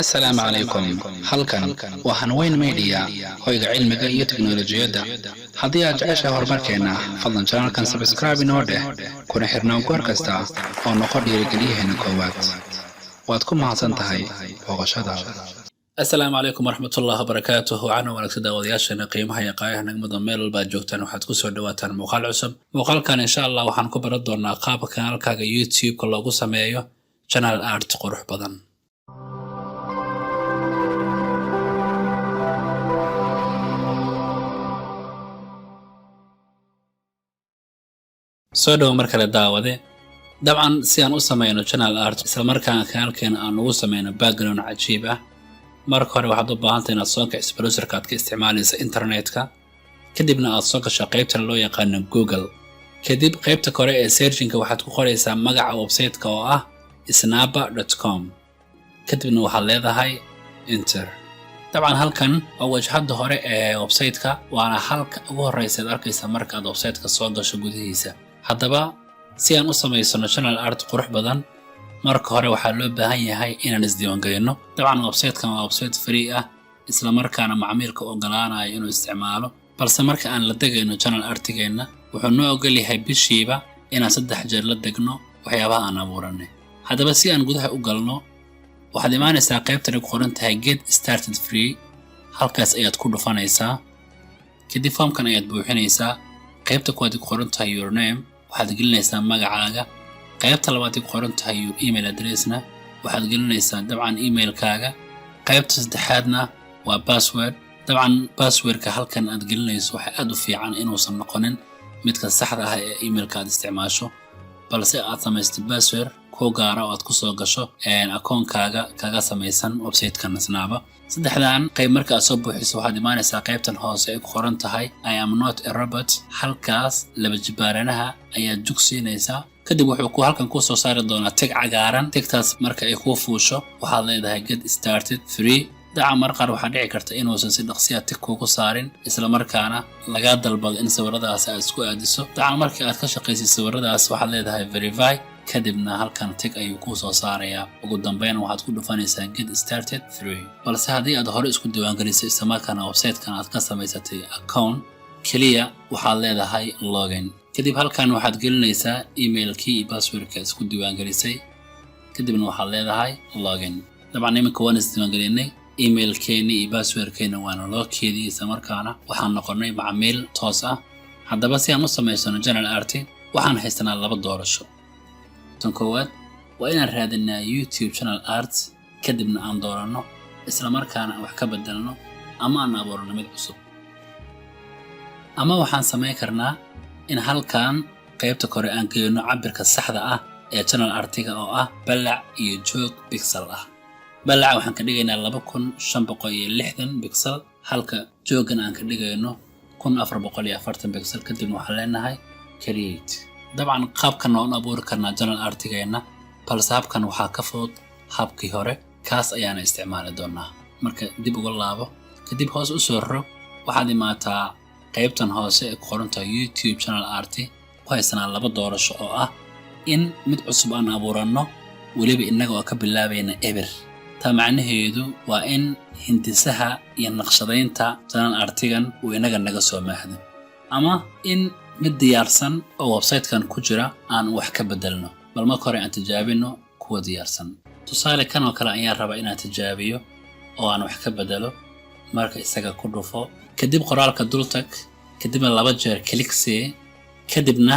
Assalaamu calaykum. Halkan waa Hanweyn Media, hoyga cilmiga iyo tiknolojiyadda. Haddii aad jeceshahay horumarkeenna, fadlan channelkan subscribe inoo dheh, kuna xirnaan goor kasta oo noqo dhiirigeliyaheena koowaad. Waad ku mahadsan tahay booqashadaada. Assalaamu calaykum waraxmatullahi wabarakaatuh. Waxaana wanaagsan daawadayaasheena qiimaha iyo qaayaha nagmada meel walba aad joogtaan. Waxaad kusoo dhawaataan muuqaal cusub. Muuqaalkan, insha Allah, waxaan ku baran doonaa qaabka kanaalkaaga YouTube-ka loogu sameeyo channel art qurux badan. Soo dhowo mar kale, daawade. Dabcan, si aan u sameyno channel art, islamarkaana kanaalkeena aan ugu sameyno background cajiib ah, marka hore waxaad u baahantay inaad soo kiciso browserka aad ka isticmaalaysa internetka, kadibna aad soo gasho qaybta loo yaqaano Google. Kadib qaybta kore ee searchinka waxaad ku qoraysaa magaca website-ka oo ah snappa.com, kadibna waxaad leedahay enter. Dabcan, halkan waa wajhadda hore ee website-ka, waana halka ugu horeysa aad arkaysa marka aad website-ka soo gasho gudihiisa. Haddaba, si aan u samaysano channel art qurux badan, marka hore waxaa loo baahan yahay inaan isdiiwaangelino. Dabcan, website-kan waa website free ah, islamarkaana macmiilka ogolaanayo inuu isticmaalo, balse marka aan la degayno channel artigeenna, wuxuu noo ogol yahay bishiiba inaan 3 jeer la degno waxyaabaha aan abuuranay. Haddaba, si aan gudaha u galno, waxaad imaanaysaa qaybtan ku qoran tahay "Get started free". Halkaas ayaad ku dhufanaysaa. Kadib foomkan ayaad buuxinaysaa. Qaybta kuwaad ku qoran tahay "Your name" waxaad gelinaysaa magacaaga. Qaybta labaad ku qoran tahay "Your email addressna" waxaad gelinaysaa, dabcan, emailkaaga. Qaybta saddexaadna waa password. Dabcan, passwordka halkan aad gelinayso waxaa aad u fiican inuusan noqonin midka saxda ah ee emailka aad isticmaasho, balse aad samaystay password ku gaara oo aad kusoo gasho akoonkaaga kaga samaysan website-kan Snappa. Saddexdan qayb marka aad soo buuxiso, waxaad imaanaysaa qaybtan hoose ay ku qoran tahay "I am not a robot". Halkaas laba jibaaranaha ayaad jug siinaysaa. Kadib wuxuu ku halkan kuu soo saari doonaa tick cagaaran. Ticktaas marka ay kuu fuusho, waxaad leedahay "Get started free". Daca mar qaar waxaa dhici karta inuusan si dhaqsiya tick kuugu saarin, islamarkaana lagaa dalbado in sawiradaas aad isku aadiso. Dacan, marka aad ka shaqaysid sawiradaas, waxaad leedahay verify, kadibna halkan tick ayuu kuu soo saarayaa. Ugu dambeyn waxaad ku dhufanaysaa "Get started free". Balse haddii aad hore isku diiwaangelisay, islamarkaana website-kan aad ka samaysatay account, keliya waxaad leedahay login. Kadib halkan waxaad gelinaysaa emailkii iyo passwordka isku diiwaangelisay, kadibna waxaad leedahay login. Dabcan, iminka waan isdiiwaangelinay, emailkeeni iyo passwordkeena waana loo keediyey, islamarkaana waxaan noqonay macmiil toos ah. Haddaba, si aan u samaysano channel art, waxaan haysanaa laba doorasho. Tan koowaad waa inaan raadinaa YouTube channel art, kadibna aan dooranno, islamarkaana aan wax ka bedelno ama aan abuurno mid cusub. Ama waxaan samayn karnaa in halkan qaybta kore aan gelino cabirka saxda ah ee channel artiga, oo ah ballac iyo joog pixel ah. Ballaca waxaan ka dhigaynaa 2560 pixel, halka jooggan aan ka dhigayno 1440 pixel. Kadibna waxaan leenahay create. Dabcan, qaabkan waan u abuuri karnaa channel artigeenna, balse habkan waxaa ka fudud habkii hore, kaas ayaana isticmaali doonaa. Marka dib uga laabo, kadib hoos u soo rog. Waxaad imaataa qaybtan hoose ee ku qorantahay "YouTube channel art". Ku haysanaa laba doorasho, oo ah in mid cusub aan abuuranno, weliba innaga oo ka bilaabayna eber. Taa macnaheedu waa in hindisaha iyo naqshadaynta channel artigan uu inaga naga soo maahdo, ama in mid diyaarsan oo website-kan ku jira aan wax ka bedelno. Bal marka hore aan tijaabino kuwa diyaarsan. Tusaale, kan oo kale ayaan rabaa inaan tijaabiyo oo aan wax ka bedelo. Marka isaga ku dhufo, kadib qoraalka dultag, kadibna laba jeer click sii, kadibna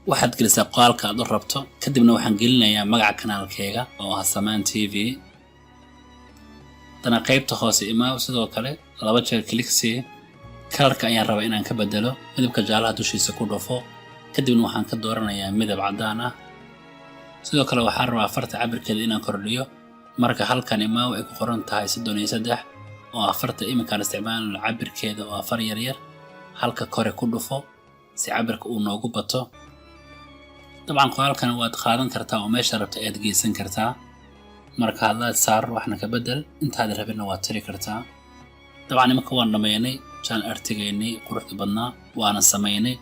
waxaad gelisaa qoraalka aad u rabto. Kadibna waxaan gelinayaa magaca kanaalkeyga oo ah Samaan TV. Haddana qaybta hoose imaaw, sidoo kale laba jeer click sii. Colorka ayaan rabaa inaan ka bedelo. Midabka jaalaha dushiisa ku dhufo, kadibna waxaan ka dooranayaa midab caddaan ah. Sidoo kale waxaan rabaa farta cabirkeeda inaan kordhiyo. Marka halkan imaaw ay ku qoran tahay 33, oo afarta iminkaan isticmaalno cabirkeeda oo afar yar yar. Halka kore ku dhufo si cabirka uu noogu bato. Dabcan, qoraalkan waad qaadan kartaa oo meesha rabta ayaad geysan kartaa. Marka hadlaad saar, waxna ka bedel, intaad rabina waad tiri kartaa. Dabcan, iminka waan dhammaynay channel artigeynay quruxda badnaa, waana samaynay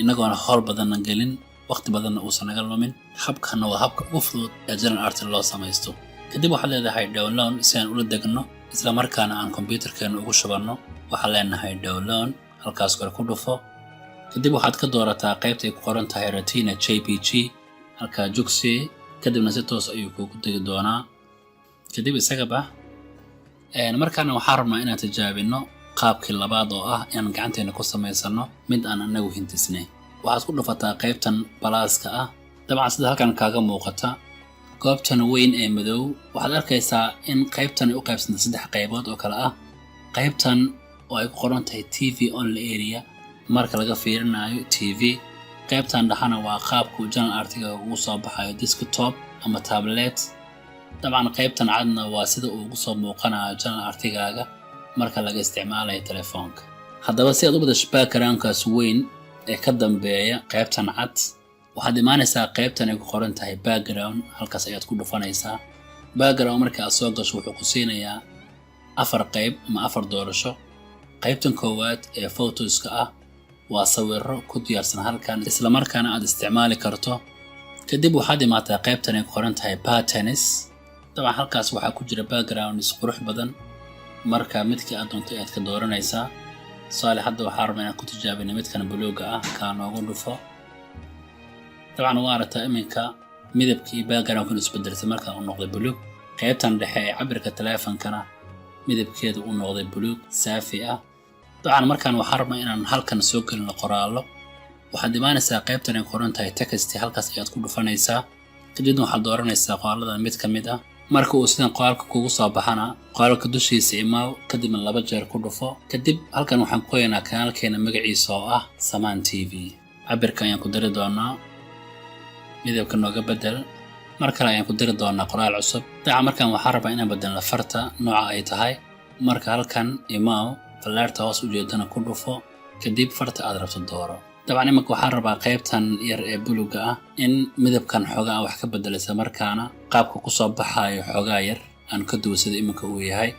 inagoona howl badanna gelin, waqti badanna uusan naga lumin. Habkana waa habka ugu fudud ee channel art loo samaysto. Kadib waxaad leedahay download si aan ula degno, isla markaana aan kombiyuutarkeena ugu shubanno. Waxaan leenahay download, halkaas kore ku dhufo. Kadib waxaad ka doorataa qaybta ay ku qoran tahay Retina JPG, halkaa jugsi, kadibna si toos ayuu kuugu degi doonaa. Kadib isaga bax. Markaana waxaan rabnaa inaan tijaabino qaabkii labaad oo ah inaan gacanteena ku samaysano mid aan anagu hintisnay. Waxaad ku dhufataa qaybtan plus-ka ah. Dabcan sida halkan kaaga muuqata, goobtan weyn ee madow, waxaad arkaysaa in qaybtan ay u qaybsantay saddex qaybood oo kale ah: qaybtan oo ay ku qoran tahay TV only area marka laga fiirinayo TV, qaybtan dhexana waa qaabku channel art-iga ugu soo baxayo desktop ama tablet, dabcan qaybtan cadna waa sida uu ugu soo muuqanayo channel art-igaaga marka laga isticmaalayo telefoonka. Haddaba si aad u badasho backgroundkaas weyn ee ka dambeeya qaybtan cad, waxaad imaanaysaa qaybtan ay ku qoran tahay background, halkaas ayaad ku dhufanaysaa. Background marka aad soo gasho, wuxuu ku siinayaa afar qayb ama afar doorasho. Qaybtan koowaad ee photos-ka ah waa sawirro ku diyaarsan halkan, islamarkaana aad isticmaali karto. Kadib waxaad imaataa qaybtan ay ku qoran tahay patterns. Dabcan halkaas waxaa ku jira backgrounds qurux badan, marka midkii aad doonto ayaad ka dooranaysaa. Tusaale, hadda waxaa rabnaa inaan ku tijaabina midkan buluuga ah, kaa noogu dhufo. Dabcan waa aragtaa iminka midabkii backgroundkan isbedeltay marka uu noqday buluug. Qaybtan dhexe ee cabirka taleefankana midabkeedu uu noqday buluug saafi ah. Dabcan markaan waxaan rabnaa inaan halkan soo gelino qoraallo. Waxaad imaanaysaa qaybtan ay qoran tahay text, halkaas ayaad ku dhufanaysaa. Kadibna waxaad dooranaysaa qoralladan mid ka mid ah. Marka uu sidan qoraalka kugu soo baxana, qoraalka dushiisa imaaw, kadibna laba jeer ku dhufo. Kadib halkan waxaan ku qoraynaa kanaalkeena magaciisa oo ah Samaan TV. Cabirka ayaan ku dari doonaa, midabka nooga bedel. Mar kale ayaan ku dari doonaa qoraal cusub. Daca markan waxaan rabaa inaan bedelno farta nooca ay tahay. Marka halkan imaaw, fallaarta hoos ujeedana ku dhufo, kadib farta aad rabto dooro. Dabcan imanka waxaan rabaa qaybtan yar ee buluga ah in midabkan xoogaa aan wax ka bedelaysa, markaana qaabka kusoo baxaayo xoogaa yar aan ka duwo sida iminka uu yahay.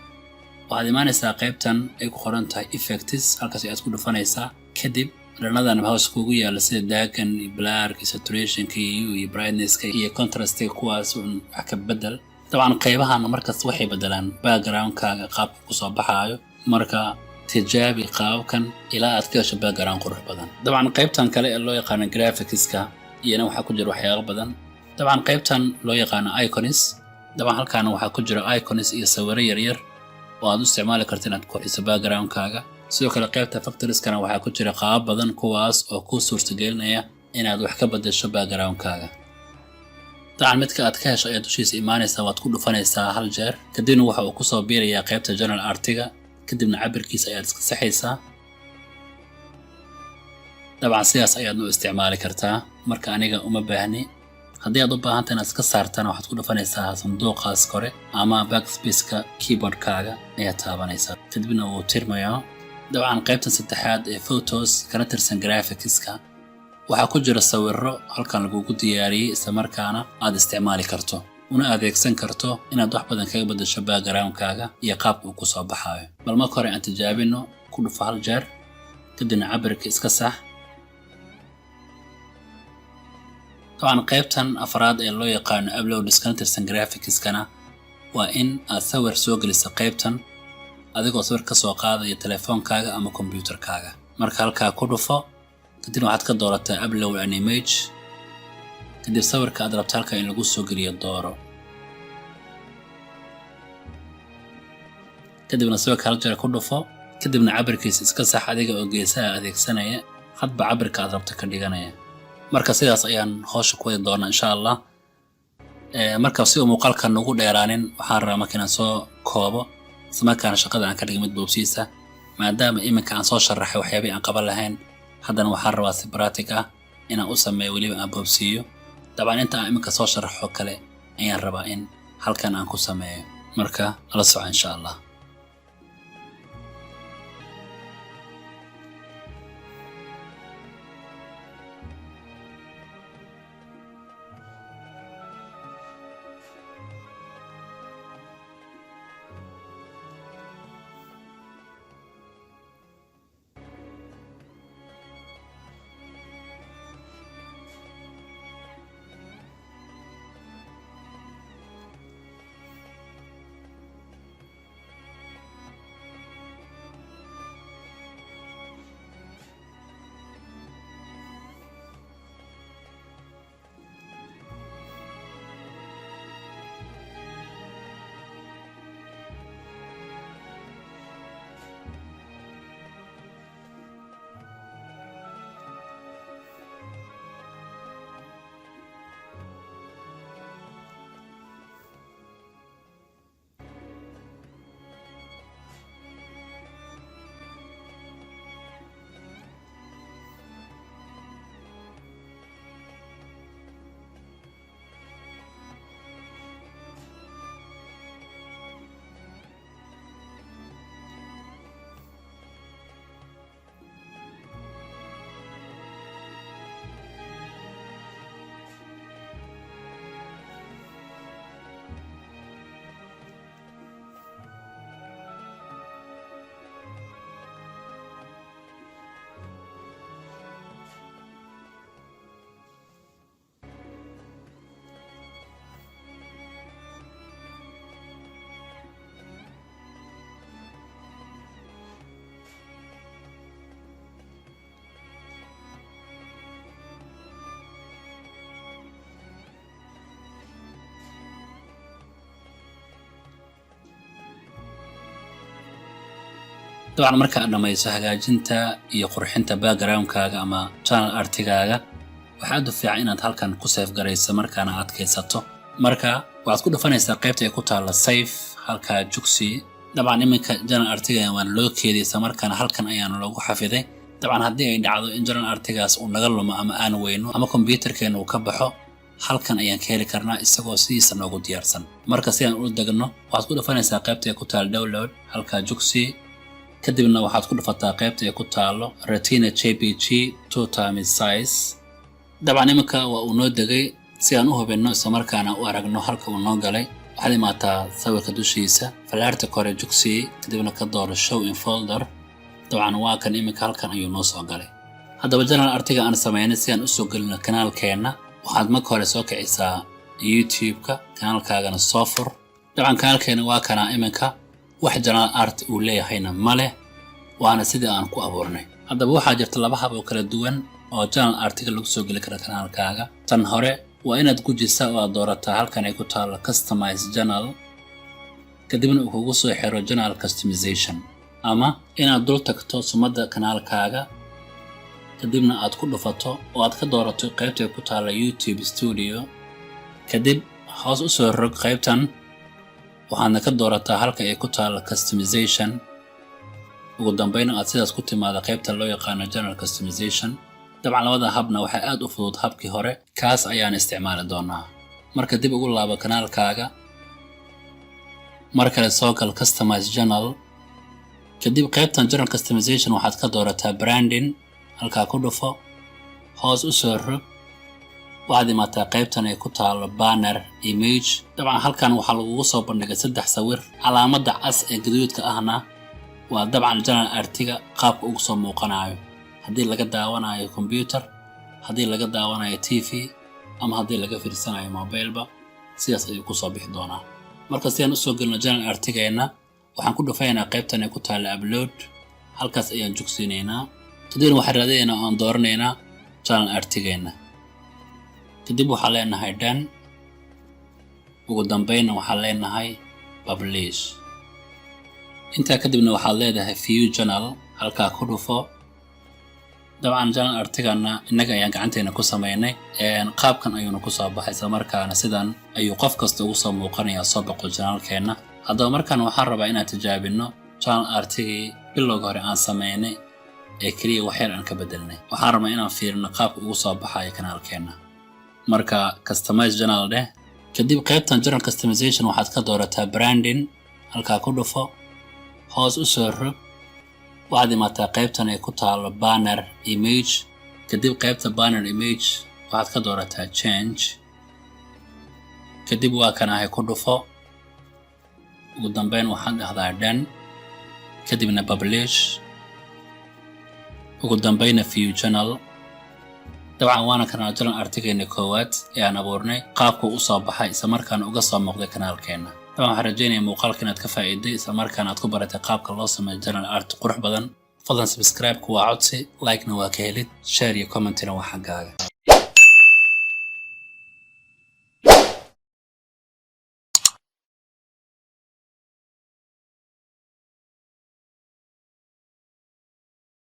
Waxaad imaanaysaa qaybtan ay ku qoran tahay effects, halkaas ayaad ku dhufanaysaa. Kadib dhanadan hoos kugu yaala sida darken iyo blur-ka, saturationka iyo hue iyo brightnesska iyo contrastiga, kuwaas un wax ka bedel. Dabcan qaybahan markasta waxay bedelaan backgroundkaaga qaabka kusoo baxaayo. Marka tijaabi qaababkan ilaa aad ka hesho background qurux badan. Dabcan qaybtan kale ee loo yaqaano graphicska iyana waxaa ku jira waxyaabo badan. Dabcan qaybtan loo yaqaano icons, dabcan halkaana waxaa ku jira icons iyo sawiro yaryar oo aad u isticmaali karto inaad qurxiso backgroundkaaga. Sidoo kale qaybta vectorskana waxaa ku jira qaabab badan, kuwaas oo kuu suurtagelinaya inaad wax ka bedesho backgroundkaaga. Dabcan midka aad ka hesho ayaad dushiisa imaanaysaa, waad ku dhufanaysaa hal jeer, kadibna waxa uu kusoo biirayaa qaybta channel art-iga, kadibna cabirkiisa ayaad iska saxaysaa. Dabcan sidaas ayaadna u isticmaali kartaa. Marka aniga uma baahni. Haddii aad u baahanta inaad iska saartana, waxaad ku dhufanaysaa sanduuqaas kore ama backspaceka keyboardkaaga ayaad taabanaysaa, kadibna wuu tirmayaa. Dabcan qaybtan saddexaad ee photos kana tirsan graphicska waxaa ku jira sawirro halkan lagugu diyaariyey, islamarkaana aad isticmaali karto una adeegsan karto inaad wax badan kaga beddesho backgroundkaaga iyo qaabka uu kusoo baxaayo. Bal marka hore aan tijaabino. Ku dhufo hal jeer, kadibna cabirka iska sax. Dabcan qaybtan afraad ee loo yaqaano uploads kana tirsan graphicskana waa in aad sawir soo geliso qaybtan, adigoo sawir ka soo qaadaya telefoonkaaga ama kombiyuutarkaaga. Marka halkaa ku dhufo, kadibna waxaad ka doorataa upload an image, kadib sawirka aad rabto halkaa in lagu soo geliyo dooro, kadibna sawirka hal jeer ku dhufo, kadibna cabirkiisa iska sax adiga oo geesaha adeegsanaya, hadba cabirka aad rabto ka dhiganaya. Marka sidaas ayaan howsha ku wadi doonaa, insha Allah. Marka si uu muuqaalka nagu dheeraanin, waxaan rabaa marka inaan soo koobo, islamarkaana shaqada aan ka dhigay mid boobsiisa. Maadaama iminka aan soo sharaxay waxyaabihii aan qaban lahayn, haddana waxaan rabaa si practice ah inaan u sameeyo, weliba aan boobsiiyo. Dabcan inta aan iminka soo sharaxo kale ayaan rabaa in halkan aan ku sameeyo. Marka nala soco, insha Allah. Dabcan, marka aad dhammayso hagaajinta iyo qurxinta backgroundkaaga ama channel artigaaga, waxaa aad u fiican inaad halkan ku save garayso, markaana aad kaysato. Marka waxaad ku dhufanaysaa qaybta ay ku taalla save, halkaa jugsi. Dabcan, iminka channel artiga waan loo keediyay, isla markaana halkan ayaana loogu xafiday. Dabcan, haddii ay dhacdo in channel artigaas uu naga lumo ama aan weyno ama kombyuutarkeena uu ka baxo, halkan ayaan ka heli karnaa isagoo sidiisa noogu diyaarsan. Marka si aan u degno, waxaad ku dhufanaysaa qaybta ay ku taal download, halkaa jugsi. Kadibna waxaad ku dhufataa qaybta ay ku taalo Retina JPG 2 times size. Dabcan, iminka waa uu noo degay. Si aan u hubinno islamarkaana u aragno halka uu noo galay, waxaad imaataa sawirka dushiisa, falaarta kore jugsi, kadibna ka dooro show in folder. Dabcan, waa kan, iminka halkan ayuu noo soo galay. Haddaba, channel artiga aan samaynay si aan usoo gelino kanaalkeenna, waxaad marka hore soo kicisaa YouTube-ka, kanaalkaagana soo fur. Dabcan, kanaalkeena waa kanaa. Iminka wax channel art uu leeyahayna ma leh, waana sidii aan ku abuurnay. Haddaba, waxaa jirta laba hab oo kala duwan oo channel artiga lagu soo geli karo kanaalkaaga. Tan hore waa inaad gujisaa oo aad doorataa halkan ay ku taallo customize channel, kadibna uu kugu soo xiro channel customization, ama inaad dul tagto sumadda kanaalkaaga, kadibna aad ku dhufato oo aad ka doorato qaybta ay ku taalla YouTube Studio. Kadib hoos u soo rog qaybtan, waxaadna ka doorataa halka ay ku taalla customization. Ugu dambayna aad sidaas ku timaada qaybta loo yaqaano channel customization. Dabcan, labada habna waxaa aad u fudud habkii hore, kaas ayaan isticmaali doonaa. Marka dib ugu laabo kanaalkaaga, mar kale soo gal customize channel. Kadib qaybtan channel customization waxaad ka doorataa branding, halkaa ku dhufo. Hoos u soo rog, waxaad imaataa qaybtan ay ku taalo banner image. Dabcan, halkan waxaa lagugu soo bandhigay saddex sawir. Calaamadda cas ee gaduudka ahna waa dabcan channel artiga qaabka ugu soo muuqanayo, haddii laga daawanayo computer, haddii laga daawanayo TV ama haddii laga fiirsanayo mobileba, sidaas ayuu kusoo bixi doonaa. Marka si aan usoo gelino channel artigeenna, waxaan ku dhufaynaa qaybtan ay ku taalla upload, halkaas ayaan jugsiinaynaa. Kadibna waxaan raadinaynaa oo aan dooranaynaa channel artigeenna. Kadib waxaan leenahay done. Ugu dambeynna waxaan leenahay publish. Intaa kadibna waxaad leedahay view channel, halkaa ku dhufo. Dabcan, channel artigana innaga ayaan gacanteena ku samaynay, qaabkan ayuuna kusoo baxay, isla markaana sidan ayuu qof kasta ugu soo muuqanayaa soo boqo channelkeenna. Haddaba, markaan waxaan rabaa inaan tijaabino channel artigii bilowga hore aan samaynay ee keliya waxyar aan ka bedelnay. Waxaan rabnaa inaan fiirino qaabka ugu soo baxayo kanaalkeenna. Marka customize channel dheh. Kadib qaybtan channel customization waxaad ka doorataa branding, halkaa ku dhufo. Hoos u soo rog, waxaad imaataa qaybtan ay ku taalo banner image. Kadib qaybta banner image waxaad ka doorataa change. Kadib waa kan ahay, ku dhufo. Ugu dambeyn waxaad dhahdaa done, kadibna publish. Ugu dambeyna view channel. Dabcan, waana kanaa channel artigeena koowaad ee aan abuurnay, qaabku u soo baxay isla markaana uga soo muuqday kanaalkeenna. Dabcan, waxaan rajeynaya muuqaalka inaad ka faa'iiday, isla markaana aad ku baratay qaabka loo sameeyo channel art qurux badan. Fadlan subscribe-ku waa codsi, like-na waa ka helid, share iyo commentina waa xaggaaga.